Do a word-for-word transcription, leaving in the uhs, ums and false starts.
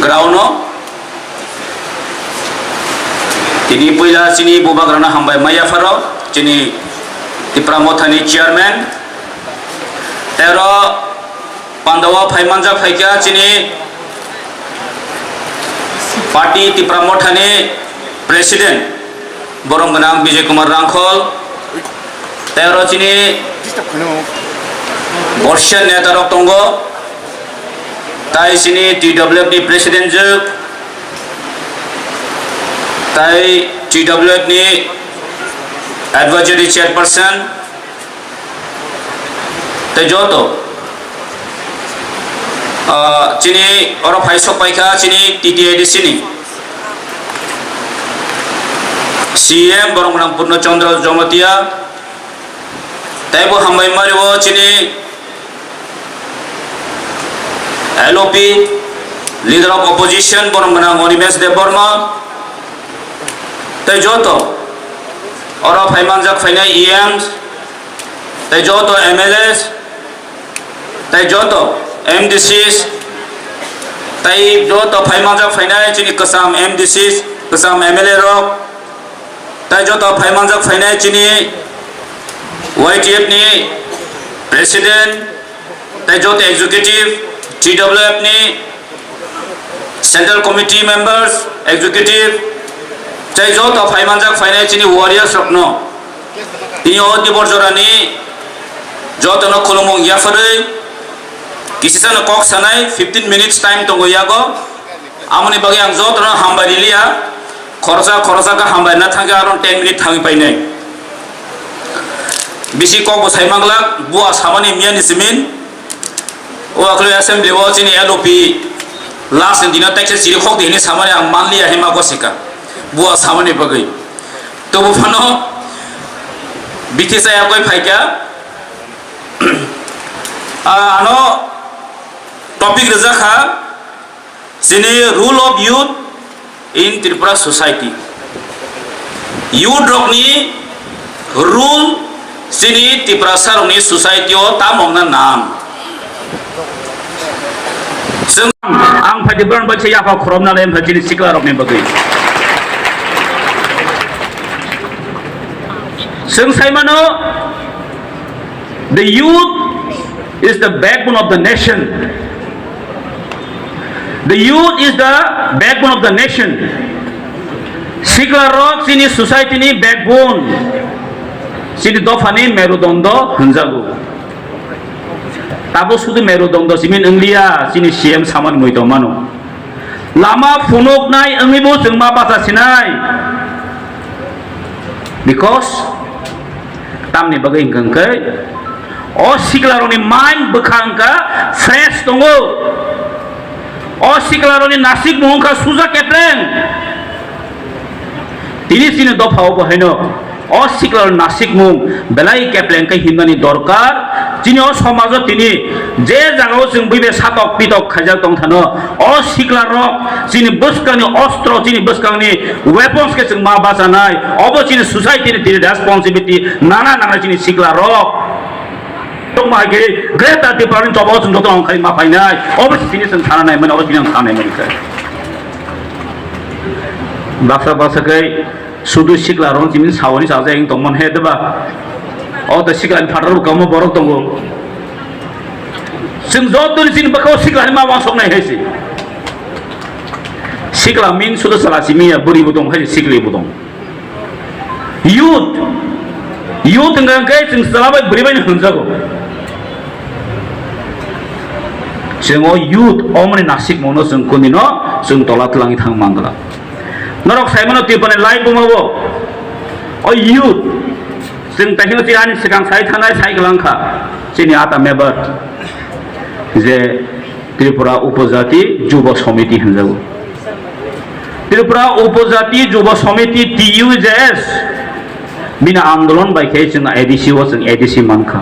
Ground o tini puila chini bubagrano hambai maya pharo, chini Tipra Mothani chairman, tero pandao phai manjak phaikha chini party Tipra Mothani president, borom gwnang Bijay Kumar Rangkhol, tei oro chini borsa neta rok tongo, tai chini T W F ni president jwk, tai T W F ni advisory chairperson, tei joto, ah, chini oro phai sok paikha chini T T A D C ni C M borom gwnang Purno Chandra Jamatia, tei bo hambai mari o chini L O P, Leader of Opposition borom gwnang Animesh Debbarma, tei joto oro phai manjak phainai E Ms, tei joto M L As, tei joto M D Cs, tei joto phai manjak phainai chini kwcham M D Cs, kwcham M L A rok, tei joto phai manjak phainai chini Y T F ni president, tei joto executive, T W F ni Central Committee members, executive, tei joto phai manjak phainai chini warriors rokno tini o dibor jorani jotono khulumung yapharwi kisisano kok sanai fifteen minutes time tongo yago. Amoni bagwi ang jotono hambai riliya, khoroksa khoroksa khe hambai na thangkhe aro ten minute thangwi painai. Bisi kok bo sai manglak, bua samani miya ni simin. O akhli assembly o chini L O P last ni dino tekse chiri khok di hini samani ang manliya hima gosika. Bua samani bagwi. Tobo phano bithi saya koi phaikha. Ah, ano topic rwjak kha. Chini role of youth in Tripura society. Youth rokni role chini Tiprasa rokni society o tamo wngna nang. Chwng ang phaidi borok bai se yapha khoromna le wngkha chini sikla rokni bagwi. Chwng sai mano, the youth is the backbone of the nation. The youth is the backbone of the nation. Sikla rok chini society ni backbone, chini dopha ni merudondo hwnjago. Tabo sudu merudondo simin wngliya, chini C M samani mui tongmano. Lama phunuknai wngwibo chwng ma bacha sinai. Because tamni bagwi hwnkha hwnkhe o siklarokni mind bwkha wngkha fresh tongo. O siklarokni nasikmung wngkha suja kepleng. Tini chini dophao bo haino o siklarokni nasikmung belai kepleng khe himnani dorkar. Chini o somajo tini je jagao chwng buibai satok pitok khaijak tong thano, o siklarok chini bwskangni ostro, chini bwskangni weapons khe chwng ma bachanai. Obo chini society ni tini responsibility nana nana chini siklarok. Tongma hai khe Greater Tipraland ni choba o chwng joto ang khai ma phainai. Obo chini chwng thana nai mani, obo chini ang thana nai mani khe. Baksa baksa khe sudu sikla rong chini sawani sajak wng tongmani he deba. O to sikla ni phatar bo kamo borok tongo. Chwng joto ni chini bwkhao sikla ni ma wansok nai hai se. Sikla min sudu sala simi ya buri bo tong hai se sikli bo tong. Youth, youth hwnkha hwnkhe chwng chwla bai bwrwi bai no hwnjago. Chwng o youth omoni nasikmungno chwng kunino chwng tola twlangwi thang mangla. Norok saimano Tripura ni live buma bo o youth chwng takhino chwng ani swkang sai thanai sai kwlangkha chini ata member je Tripura Upojati Jubo Somiti hinjago. Tripura Upojati Jubo Somiti T U J S bini andolon bai khe chwng A D C o chwng A D C mankha.